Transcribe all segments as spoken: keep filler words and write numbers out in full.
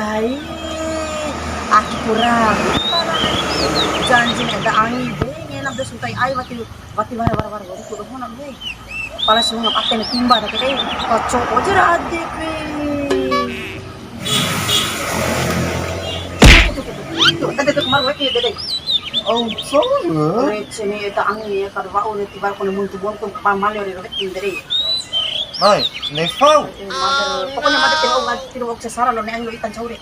Ai, aki kurang. Janji eda angi de, ngena be suntai ai wati, wati wara wara wara wara kudu hona be. Pala sunga ate ne timba da kete, kocok aja ra ade ke. Tuh, tadi tuh kemarin wati dede. Oh, so. Receh ni eda angi ya, kada wa'u ni tiba kone muntu bontu pamali ore wati dede. Hai, Nefau. Eh, mother, pokoknya mother tidak mau tidak mau sesara lo ne angi lo itan caure.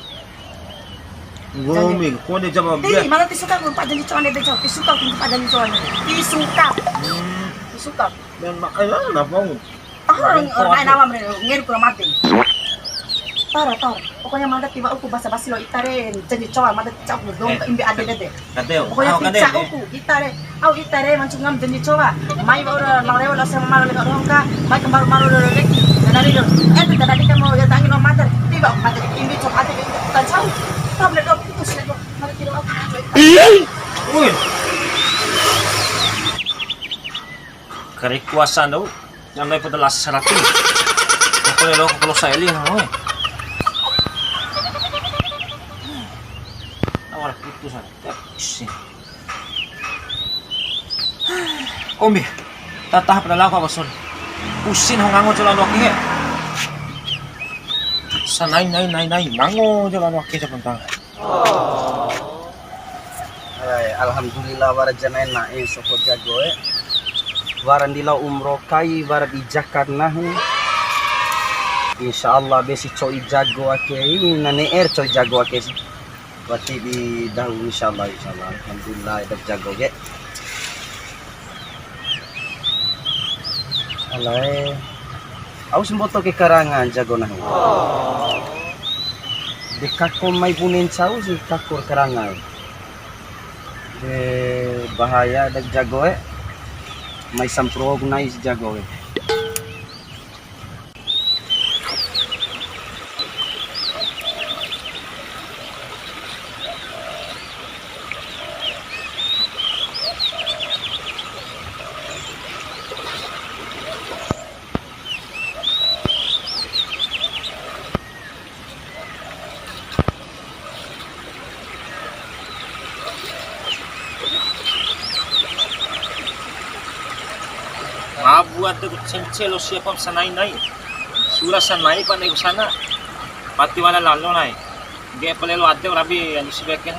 Nggomi, kone jama. Eh, biar. Mana tisuka ku pa janji coa ne bejo. Tisuka ku pa janji coa ne. Tisuka. Hmm. Tisuka. Dan mak, eh, lah, kenapa mu? Ah, orang, orang main awam re, ngeri kurang mati. Tara, tara. Pokoknya mada tiba uku basa-basi lo ita re, janji coa mada cak dong ke imbi ade dede. Kadeo. Pokoknya tiba uku ita re. Au ita re, mancu ngam janji coa. Mai ba ura lao rewa lao sama maro leka dohong ka. Mai kembaru maro lele lek. Dadari do. Eh, dadari kamu ya tangi no mater. Tiba mater imbi cok ati ke tan sau. Tam le do putus le do. Mari kira aku. Wih. Kari kuasa ndo. Yang lain pada las seratus. Aku le lo kalau saya lihat, weh. Awal putus. Pusing. Kombi, tatah pada lako apa sun? Pusing ho ngango jalan waki he. Sanai nai nai nai ngango jalan waki sebentar. Alai, alhamdulillah wara janai na'e soko jago e. Wara ndi lao umroh kai, wara di Jakarta nahu. Insya Allah besi co'i jago ake, ini na ne'er co'i jago ake sih. Wati di dahu, insya Allah, insya Allah. Alhamdulillah, eda jago ke. Alae, au si mboto ke karanga jago nahu. De kako mai bune ncau si kako karanga. De bahaya eda jago e. Mai sampro ku nai si jago e. Mabu ade ku cence lo sia pam sanai nai. Sura sanai pa nai ku sana. Pati wala lalo nai. Ge pale lo ade rabi anu si beken.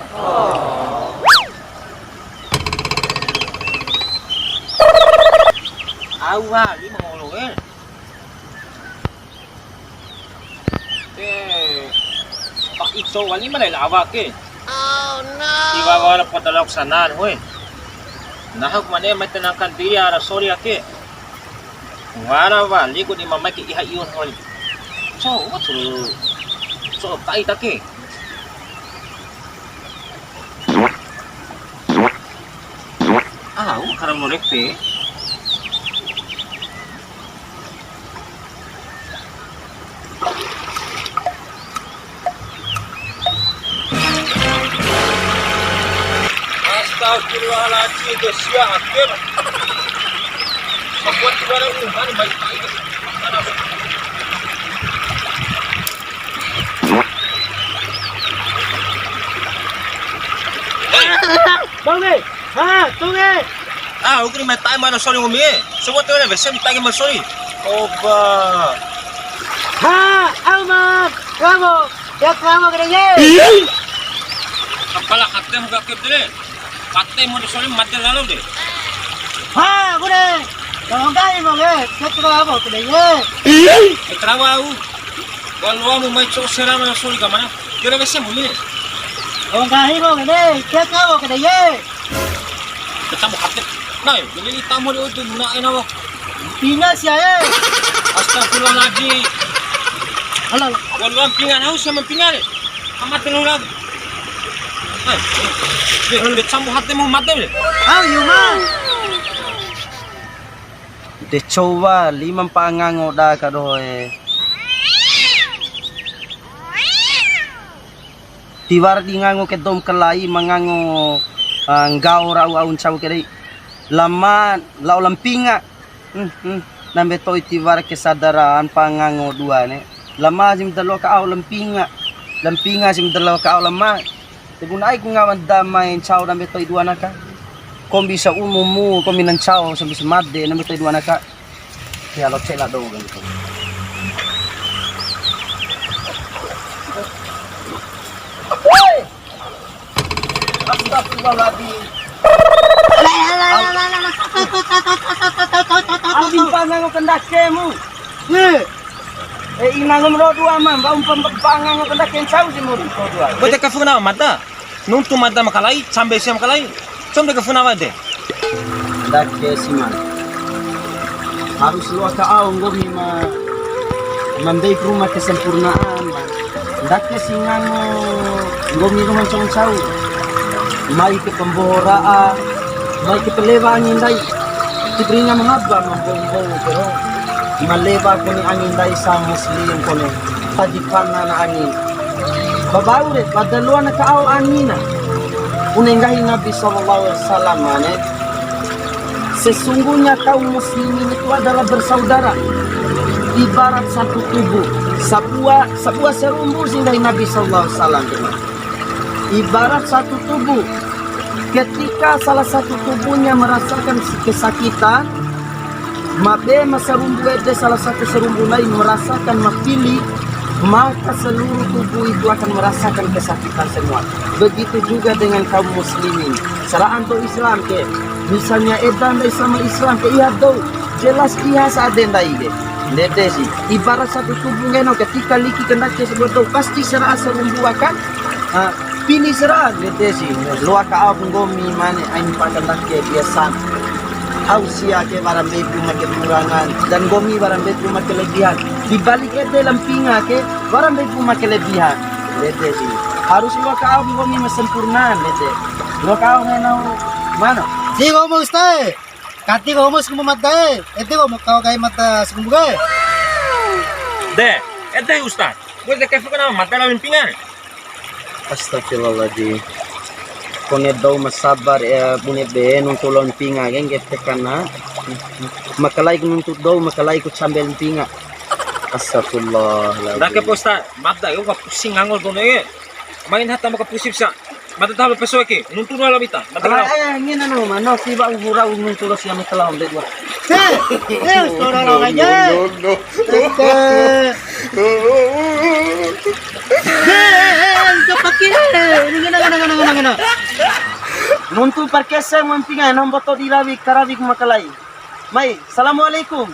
Au wali mangolo e. Te, Pak Ico wali mana la awa ke? Oh no. Iwa wala poda lok sana, hoi. Nah, aku mana mai tenangkan diri ara sori ake. Wara wali ku di mamai ke iha iun, hoi. So, what to? So, kai take. Ah, au kara mo repe. Astagfirullahaladzim, itu sia hakim. Sebuah tiba ada umpan, baik, baik. Bang, nih. Ha, tunge. Ah, ukri mai tai mana sori nggomi e. Sobo tengah bese mi tai mana sori. Oba. Ha, au ma. Kamu. Ya kamu kena ye. Kepala hatem gak kep deh. Pate mana sori mati lalu deh. Ha, gure. Kalau enggak ini mau ye. Dia terlalu kena ye. Terlalu. Waloa mu mai co'o serana sori ka mana? Kira bese mu ni. O nggahi ro kede, kira kau kede ye. Ketamu hati. Nai, beli tamu di utu na ena wa. Pina sia e. Astagfirullahaladzim. Halo. Waloa mpinga nau sama mpinga re. Amat telu lagi. Nai. Dia sambu hati mau mati re. Au yuma. De cowa lima mpa'a ngango da ka doho e. Tiwara di ngango ke dou ma kalai ma ngango, ah, nggao ra au au ncau ke dei. Lama lao la mpinga. Hmm, hmm. Nambe to'i tiwara ke sadara mpa'a ngango dua ne. Lama si ma da loa ka au la mpinga. Lampinga si mada lao ka au lama. Te bune ai ku ngawan da mai ncao dambe to'i dua naka. Kombi sa umumu, kombi na ncao sampe samade dambe to'i dua naka. Te alo cela do kan. Astagfirullahaladzim. Amin pangango kendakemu. Eh, ina ngom ro dua, Mam. Ba umpa pangango kendaken cau si muri ro dua. Bote ka funa mada. Nuntu mada makalai, cambe sia makalai. Combe ka funa wade. Ndake si, Man. Harus loa ka au nggomi ma, ma mbei ruma kesempurnaan, Man. Ndake si ngano nggomi ruma ncau-ncau. Mai ke pemboho ra'a, mai ke pelewa angi ndai. Ti beringa mengaba ma mbou-mbou ke ro. Ma lewa kone angi ndai sa muslim kone. Tadi pana na angi. Babau re, pada loa na ka au angina. Bune nggahi Nabi sallallahu alaihi wasallam, mane. Sesungguhnya kaum muslimin itu adalah bersaudara. Ibarat satu tubuh, sabua, sabua sarumbu si nggahi Nabi sallallahu alaihi wasallam. Ibarat satu tubuh, ketika salah satu tubuhnya merasakan kesakitan, ma be ma sarumbu ede salah satu sarumbu lain merasakan ma pili, maka seluruh tubuh itu akan merasakan kesakitan semua. Begitu juga dengan kaum muslimin. Sara'an dou Islam ke, misalnya eda ndai sama Islam ke, iha dou, jelas iha sa'ade ndai ke. Ndede si, ibarat satu tubuh ngeno, ketika liki kendake sabua dou, pasti sara'a sarumbu akan, ah, pili sara'a, ndede si. Loa ka au nggomi mane, ain pa kendake biasa. Au sia ke wara mbeipu ma kekurangan, dan nggomi wara mbeipu ma kelebihan. Di balik ede lampinga ke, wara mbeipu ma kelebihan. Ndede si. Harus loa ka au nggomi ma sempurna, ndede. Loa ka au ngeno, mano? Di nggomi, Ustaz. Kati ko homo suku mada e, ede ko mau kau kai mada suku buka e. De, ede Ustaz. Gue de kefu kana mada la lampinga. Astagfirullahaladzim. Kone dou ma sabar ya, bune be nuntu lampinga, geng gete kana. Makalai ku nuntu dou, makalai ku cambe lampinga. Astagfirullah. Ndake Ustaz, mada yo ka pusing ngangol done. Main hata maka pusip sa. Mata tahu peso ke, nuntu dua labita. Mata tahu. Eh, ngina no, mano si ba uhura nuntu lo siam telah ombe dua. Eh, eh, toro lo aja. No, no, no. Eh, eh, eh, eh, itu pakai. Ngina, ngina, ngina, ngina, ngina. Nuntu parkese mampinga, nombo to dirawi, karawi makalai. Mai, assalamualaikum.